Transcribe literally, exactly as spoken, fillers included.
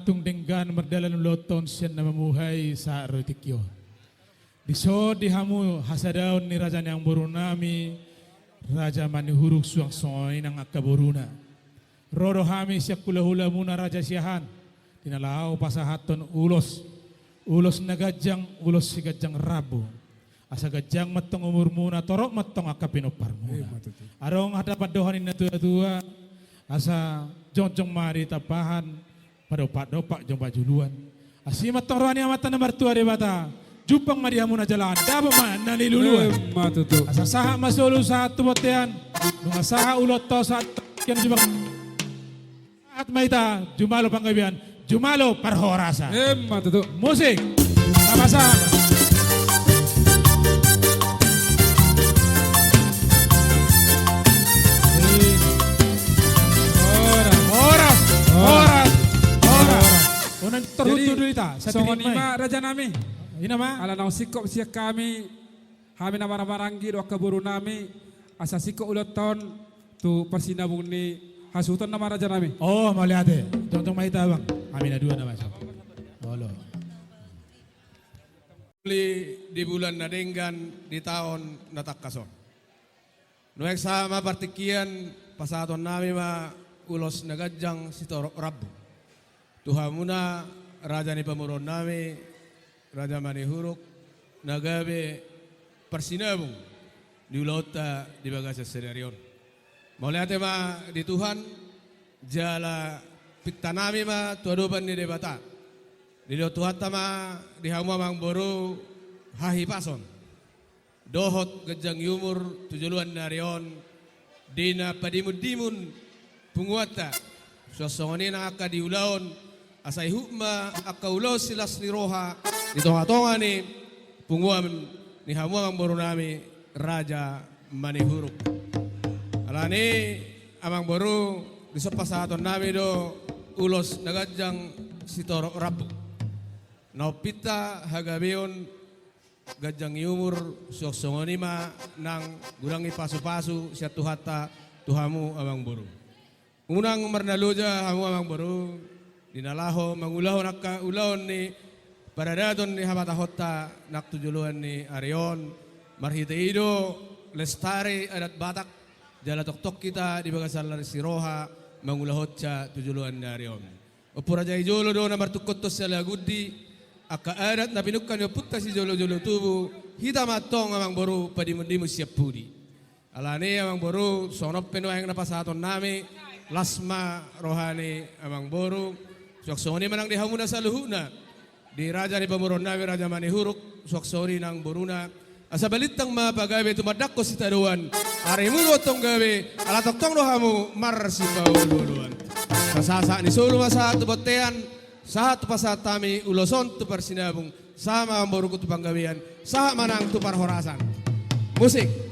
tung denggan mardalan ulaonta on sian na mamuhai sahat ro tingki on. Dison di hamu hasadaon ni raja ni amangboru nami, Raja Manihuruk, suang songon i nang angka boruna. Ro do hami sian hulahulamuna Raja Siahaan, di na laho pasahathon ulos, ulos na ganjang, ulos siganjang rambu. Asa ganjang ma antong umurmuna, torop ma antong angka pinomparmuna. Ima tutu. Adong hata pandohan ni natuatua, asa jongjong ma di tampahan, padompak-dompak jumpa juluan. Asi ma antong roha ni Amanta na martua Debata, jumpang ma di hamuna jala dapot ma na niluluan. Ima tutu. Asa sahat ma solu sahat tu bontean, nunga sahat ulaonta on sahat tu bontean, jumpang. Sahat ma hita jumalo panggabean, jumalo parhorasan. Ima tutu. Musik. Sama-sama. Horas, horas, horas. Jadi, songon i ma raja nami. Ina ma. Ala naung singkop sian hami, hami na marhahamaranggi dohot angka boru nami, asa singkop ulaonta on tu parsinabung ni hasuhuton nama raja nami. O, mauliate. Jongjong ma hita abang. Hami na dua na masuk. Olo. Di bulan na denggan di taon na tangkas on. Nuaeng sahat ma partingkian, pasahaton nami ma ulos na ganjang sitorop rambu. Tu hamuna raja ni pamoruon nami, Raja Manihuruk, na gabe parsinabung di ulaonta di bagasan sadari on. Mauliate ma di Tuhan, jala pinta nami ma tu adopan ni Debata. Didok Tuhanta ma di hamu amangboru hahipason dohot ganjang ni umur tu joloan ni ari on, di na padimundimun punguanta, suang songon i nang angka di ulaon, asa ihut ma angka ulaon silas ni roha di tongatonga ni punguan ni hamu amangboru nami Raja Manihuruk. Alani i amangboru, dison pasahaton nami do ulos na ganjang sitorop rambu. Na umpinta hagabeon, ganjang ni umur, suang songon i ma nang godang ni pasupasu sian Tuhanta tu hamu amangboru. Unang marnaloja hamu amangboru, di na laho mangulahon angka ulaon ni paradaton ni habatahonta nang tu joloan ni ari on, marhite i do lestari adat Batak, jala tongtong hita di bagasan las ni roha mangulahonsa tu joloan ni ari on. Ompu raja i jolo do na martungkothon sialagundi, angka adat na pinungka ni ompunta sijolojolo tubu, hita ma antong amangboru padimundimun sian pudi. Alani i amangboru, songon on pe nuaeng na pasahaton nami, las ma roha ni amangboru, suang songon i ma nang di hamuna saluhutna, di raja ni pamoruon nami Raja Manihuruk, suang songon i nang boruna, asa balintang ma pagabe tumandangkon sitadoan, arimu do antong gabe, ala tongtong do hamu marsipaolooloan. Sasahat ni solu ma sahat tu bontean, sahat tu pasahat hami ulos on tu parsinabung, sahat ma amangboruku tu panggabean, sahat ma nang tu parhorasan. Musik.